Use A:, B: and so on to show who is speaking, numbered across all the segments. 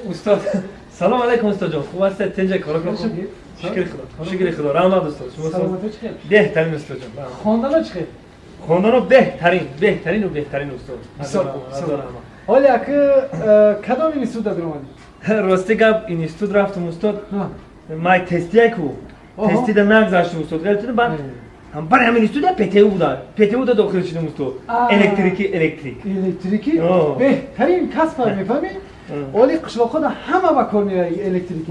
A: Устод, салом алейкум, устод ҷон. Хуб ҳастед? Тинҷа кора кор. Шукри Худо. Шукри Худо. Раҳмат, устод. Шумо
B: Саломатӣ чӣ хел?
A: Беҳтарин, устод ҷон.
B: Хондано чӣ хел?
A: Хондано беҳтарин, беҳтарину беҳтарин, устод.
B: Бисёр хуб. Ҳоле аки кадом институт даромадӣ?
A: Рости гап, институт рафтам, устод. Май тестия ку. Тестида нагзаштам, устод. Ғелтида баъд барои ҳамин институт ПТУ буда. ПТУ да дохил шудам, устод. Электрики, электрик.
B: Электрики? Беҳтарин касб, мефаҳмӣ? Оли қишлоқҳода ҳама ба кор мераи электрики.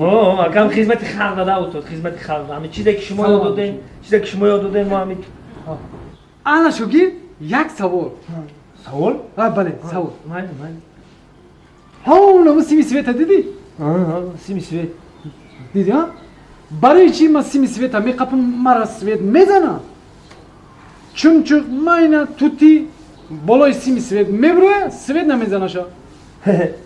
A: Акам хизмати халқ дада, устод, хизмати халқ. Ҳамин чизе ки шумо ёд додем, чизе ки шумо ёд додем, мо ҳамин.
B: Ана, шогирд, як савол.
A: Савол?
B: Бале, савол.
A: Майли, майли.
B: Ҳа, сими света дидӣ?
A: Сими свет.
B: Дидӣ, а? Барои чӣ ман сими света меқапам, мара свет мезана? Чумчуқ, майна, тути болои сими свет мебуроя, свет намезанаша.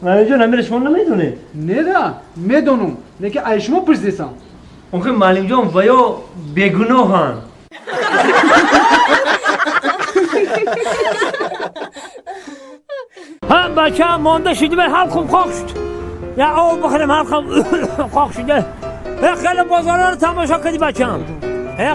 A: Маълимҷон, амира шумо намедонед?
B: Неда, медонум, лекин ай шумо пурсидесам.
A: Охи, маълимҷон, ва ё бегуноҳанд.
C: Ҳа, бача, монда шуди, ҳалқум қоқ шуд. Я об бихӯрем, ҳалқам қоқ шуд. Хеле бозорро тамошо кардӣ, бачам.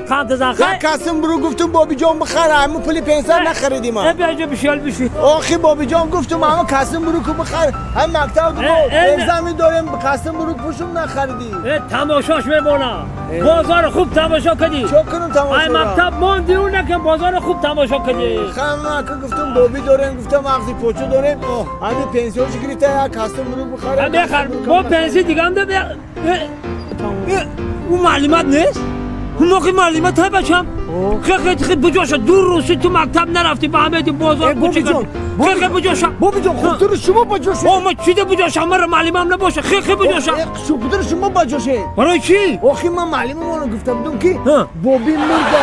C: Қанд зан.
D: Як касим буру гуфтум, Бобиҷон, бихара, ҳамун пули пенсия нахаридим.
C: Биё инҷо, бишёл биши.
D: Охи, Бобиҷон, гуфтум, ҳамун касим буру ку бихар, ҳам мактаб экзамен дорем, касим буру пушум нахаридӣ.
C: Тамошош мемонам. Бозорро хуб тамошо кардӣ.
D: Чо кунум тамошо?
C: Ай мактаб монди, ӯ накун, бозорро хуб тамошо кардӣ.
D: Хама гуфтум, боби дорем, гуфтам, ағзи почо дорем, ҳамин пенсияшо гирифта, як касим буру бихара.
C: Бихар, бо пенсия дигам да. Ӯ маълумот нест, ҳумоқи маълумот ҳай, бачам. Хе, буҷоша, 2 рӯзи ту мактаб нарафтӣ, ба ҳамеди бозор.
D: Бобиҷон.
C: Хе, буҷоша.
D: Бобиҷон, хубтури шумо баҷоше.
C: О, ма чида буҷоша? Мара маълимам набоша. Хе, хе, буҷоша.
D: Хубтури шумо баҷоше.
C: Барои чӣ?
D: Охи, ман маълимамонро гуфта будум, ки боби мурда.